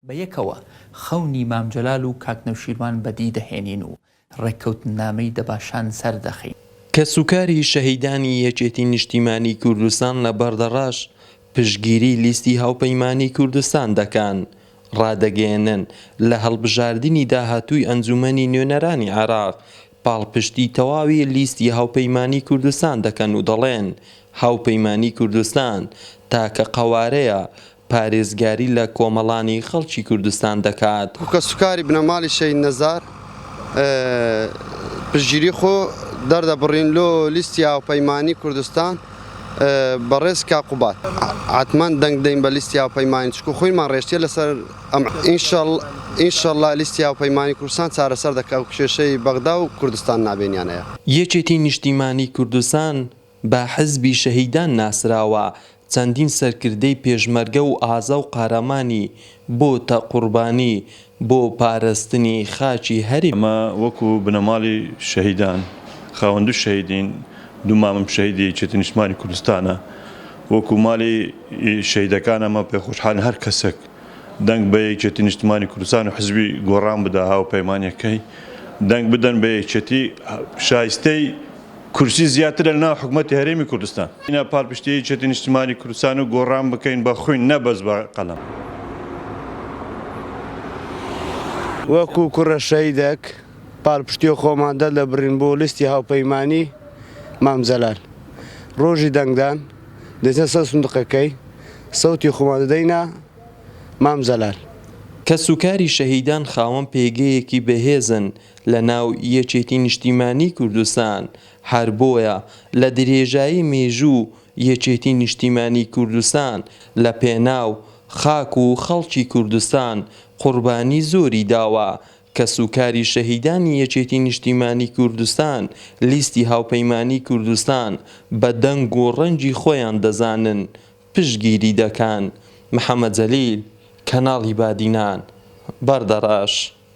بە یەکەوە خەونی مام جەلال و کاک نەوشیروان بەدی دەهێنین و ڕێککەوتننامەی دەباشان سەردەخەین. کەسوکاری شەهیدانی یەکێتی نیشتیمانی کوردستان لە بەردەڕەش پشتگیری لیستی هاوپەیمانی کوردستان دەکەن، ڕادەگەیەنن لە هەڵبژاردنی داهاتووی ئەنجوومەنی نوێنەرانی عێراق پاڵپشتی تەواوی لیستی هاوپەیمانی کوردستان دەکەن و دەڵێن هاوپەیمانی کوردستان تاکە قەوارەیە پارێزگاری لە کۆمەڵانی خەڵکی کوردستان دەکات. کەسوکاری بنەماڵی شەهید نەزار پشتگیری خۆ دەردەبڕین لۆ لیستی هاوپەیمانی کوردستان بەڕێز کاک قوباد. حەتمەن دەنگ دەین بە لیستی هاوپەیمانی چونکە خۆینمان ڕێشتیە لەسەر ئەم ئینشەڵا لیستی هاوپەیمانی کوردستان چارەسەر دەکا و کێشەی بەغدا و کوردستان نابێنیان هەیە. یەکێتی نیشتیمانی کوردستان بە حزبی شەهیدان ناسراوە، چەندین سەرکردەی پێشمەرگە و ئازا و قارەمانی بۆتە قوربانی بۆ پارستنی خاکی هەرێمی. ئەمە وەکو بنەماڵی شەهیدان، خاوەن دوو شەهیدین، دوو مامم شەهیدی یەکێتی نیشتمانی کوردستانە، وەکو ماڵی شەهیدەکان ئەمە پێخۆشحالین هەر کەسێک دەنگ بە یەکێتی نیشتمانی کوردستان و حزبی گۆڕان بدا هاوپەیمانیەکەی دەنگ بدەن بە یەکێتی شایستەی کورسی زیاترە لەناو حکومەتی هەرێمی کوردستان. ئینا پاڵپشتی یەکێتی نیشتمانی کوردستان و گۆڕان بکەین بە خوین نە بەس بە قەلەم. وەکو کوڕە شەهیدەک پاڵپشتی خۆمان دەردەبڕین بۆ لیستی هاوپەیمانی مام جەلال. ڕۆژی دەنگدان دەچینە سەر سندوقەکەی سەوتی خۆمان دەدەینە مام جەلال. کەسوکاری شەهیدان خاوەن پێگەیەکی بەهێزن لە ناو یەکێتی نیشتیمانی کوردستان، هەر بۆیە لە درێژایی مێژوو یەکێتی نیشتیمانی کوردستان لە پێناو خاک و خەڵکی کوردستان قوربانی زۆری داوە، کەسوکاری شەهیدانی یەکێتی نیشتیمانی کوردستان لیستی هاوپەیمانی کوردستان بە دەنگ و ڕەنگی خۆیان دەزانن پشتگیری دەکەن. محەمەد جەلیل، کەناڵی بادینان، بەردەڕەش.